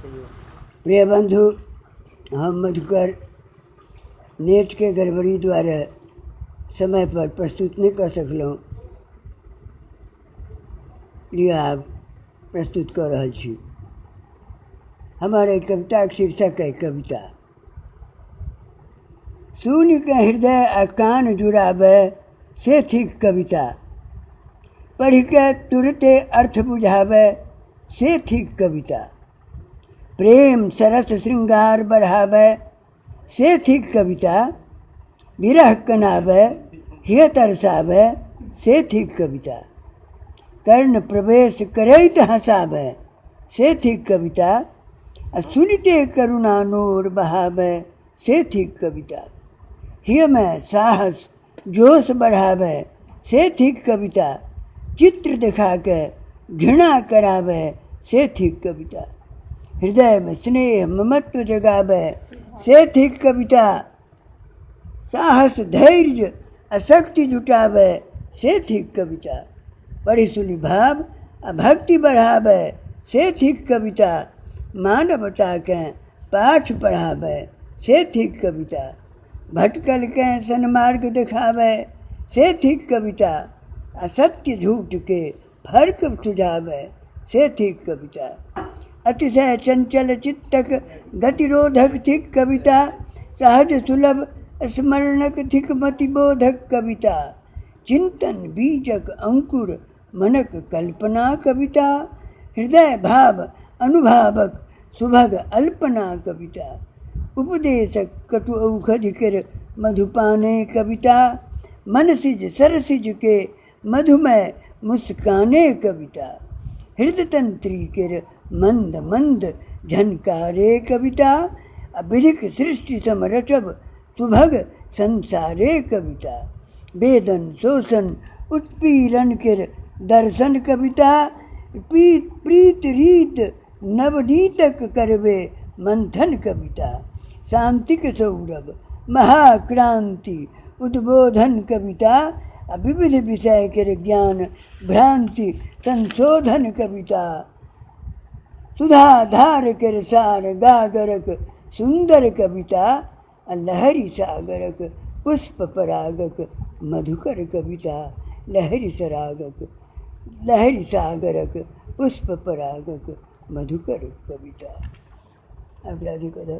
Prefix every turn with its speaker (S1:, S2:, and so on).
S1: प्रिय बंधु, हम मधुकर नेटके गड़बड़ी दुआरे समय पर प्रस्तुत नहि कऽ सकलहुँ। लिअ, आब प्रस्तुत कऽ रहल छी। हमर एहि कविताक शीर्षक अइ कविता। सुनि कऽ हृदय आ कान जुड़ाबै से थिक कविता। पढ़ि कऽ तुरते अर्थ बुझाबै से थिक कविता। प्रेम सरस श्रृंगार बढ़ाबै से थिक कविता। विरह कनाबै, हिय तरसाबै से थिक कविता। कर्ण प्रवेश करैत हँसाबै से थिक कविता। आ सुनिते करुणा नोर बहाबै से थिक कविता। हियमे साहस जोश बढ़ाबै से थिक कविता। चित्र देखा के घृणा कराबै से थिक कविता। हृदयमे स्नेह ममत्व जगाबै से थिक कविता। साहस धैर्य आ शक्ति जुटाबै से थिक कविता। पढ़ि सुनि भाव आ भक्ति बढ़ाबै से थिक कविता। मानवताकेँ पाठ पढ़ाबै से थिक कविता। भटकलकेँ सन्मार्ग देखाबै से थिक कविता। आ सत्य झूठके फर्क सुझाबै से थिक कविता। अतिशय चंचल चित्तक गतिरोधक थिक कविता। सहज सुलभ स्मरणक थिक मतिबोधक कविता। चिंतन बीजक अंकुर मनक कल्पना कविता। हृदय भाव अनुभावक सुभग अल्पना कविता। उपदेशक कटु औषधि केर मधुपाने कविता। मनसिज सरसिज के मधुमय मुस्काने कविता। हृदय तंत्री केर मंद मंद झनकारे कविता। आ विधिक सृष्टि सम रचब सुभग संसारे कविता। वेदन शोषण उत्पीड़न केर दर्शन कविता। प्रीत रीत नवनीतक करबे मंथन कविता। शांतिक सौरभ महाक्रांति उद्बोधन कविता। आ विविध विषय केर ज्ञान भ्रांति संशोधन कविता। सुधाधार केर सार गागरक सुन्दर कविता। आ लहरि सागरक पुष्प परागक मधुकर कविता। लहरि सरागक लहरि सागरक पुष्प परागक मधुकर कविता। अगला।